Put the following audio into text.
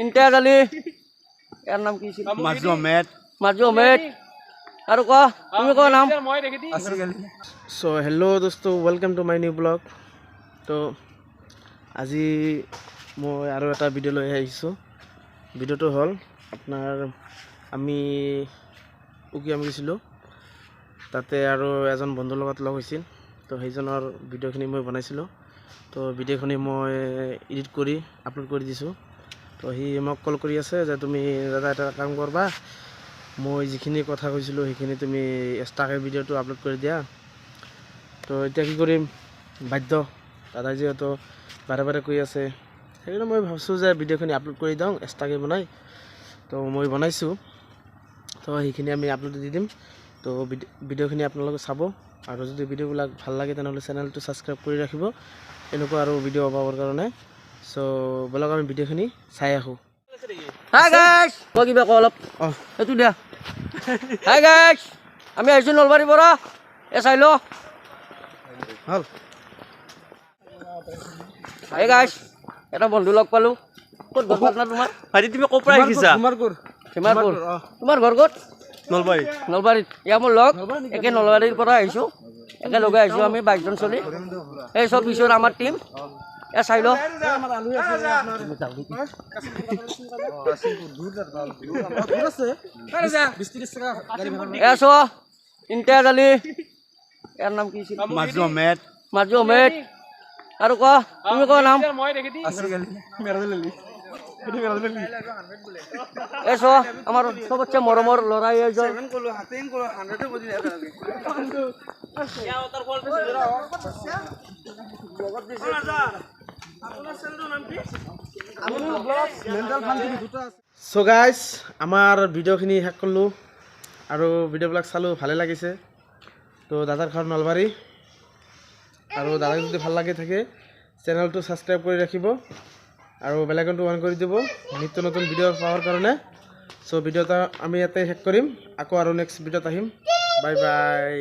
ইমতিয়াজ আলী। ইয়াৰ নাম কি আছিল? মাজু আহমেদ। মাজু আহমেদ। আৰু কোৱা, তুমি কোৱা নাম। চ' হেল্ল' দোস্ত, welcome to my new vlog. তো আজি মই আৰু এটা ভিডিঅ' লৈ আহিছোঁ। ভিডিঅ'টো হ'ল আপোনাৰ আমি উকিয়াম গৈছিলোঁ, তাতে আৰু এজন বন্ধুৰ লগত লগ হৈছিল। তো সেইজনৰ ভিডিঅ'খিনি মই বনাইছিলোঁ। তো ভিডিঅ'খিনি মই এডিট কৰি আপলোড কৰি দিছোঁ। তো সি মোক কল কৰি আছে যে তুমি দাদা এটা কাম কৰবা, মই যিখিনি কথা কৈছিলোঁ সেইখিনি তুমি এক্সট্ৰাকৈ ভিডিঅ'টো আপলোড কৰি দিয়া। তো এতিয়া কি কৰিম, বাধ্য। দাদাই যিহেতু বাৰে বাৰে কৈ আছে, সেইকাৰণে মই ভাবছোঁ যে ভিডিঅ'খিনি আপলোড কৰি দিওঁ এক্সট্ৰাকৈ বনাই। তো মই বনাইছোঁ, তো সেইখিনি আমি আপলোড দি দিম। তো ভিডিঅ'খিনি আপোনালোকে চাব আৰু যদি ভিডিঅ'বিলাক ভাল লাগে, তেনেহ'লে চেনেলটো ছাবস্ক্ৰাইব কৰি ৰাখিব এনেকুৱা আৰু ভিডিঅ' পাবৰ কাৰণে। চ' ব'লক, আমি ভিডিঅ'খিনি চাই আহোঁ। হাই গাইছ, মই কিবা কওঁ অলপ। অঁ। সেইটো দিয়া। হাই গাইছ, আমি আহিছোঁ নলবাৰীৰ পৰা। এ চাই ল। হ'ল। হাই গাইছ, এটা বন্ধু লগ পালোঁ। ক'ত ঘৰ না তোমাৰ? ভাইটি, তুমি ক'ৰ পৰা আহিছা? কুমাৰপুৰ। সীমাৰপুৰ। তোমাৰ ঘৰ ক'ত? নলবাৰী। নলবাৰীত। এয়া মোৰ লগ, একে নলবাৰীৰ পৰা আহিছোঁ, একেলগে আহিছোঁ আমি 22জন চলি। এই চব পিছত আমাৰ টীম। এ চাই ল। এ চোৱা, ইমতিয়াজ আলী। ইয়াৰ নাম কি আছিল? মাজু আহমেদ। মাজু আহমেদ। আৰু কোৱা, তুমি কোৱা নাম। এই চোৱা, আমাৰ চবতছে মৰমৰ ল'ৰা এইজন। চ' গাইজ, আমাৰ ভিডিঅ'খিনি শেষ কৰিলোঁ আৰু ভিডিঅ'বিলাক চালোঁ, ভালে লাগিছে। তো দাদাৰ ঘৰ নলবাৰী আৰু দাদাক যদি ভাল লাগি থাকে, চেনেলটো ছাবস্ক্ৰাইব কৰি ৰাখিব আৰু বেল আইকনটো অন কৰি দিব নিত্য নতুন ভিডিঅ' পাবৰ কাৰণে। চ' ভিডিঅ'টো আমি ইয়াতে শেষ কৰিম। আকৌ আৰু নেক্সট ভিডিঅ'ত আহিম। Bye bye.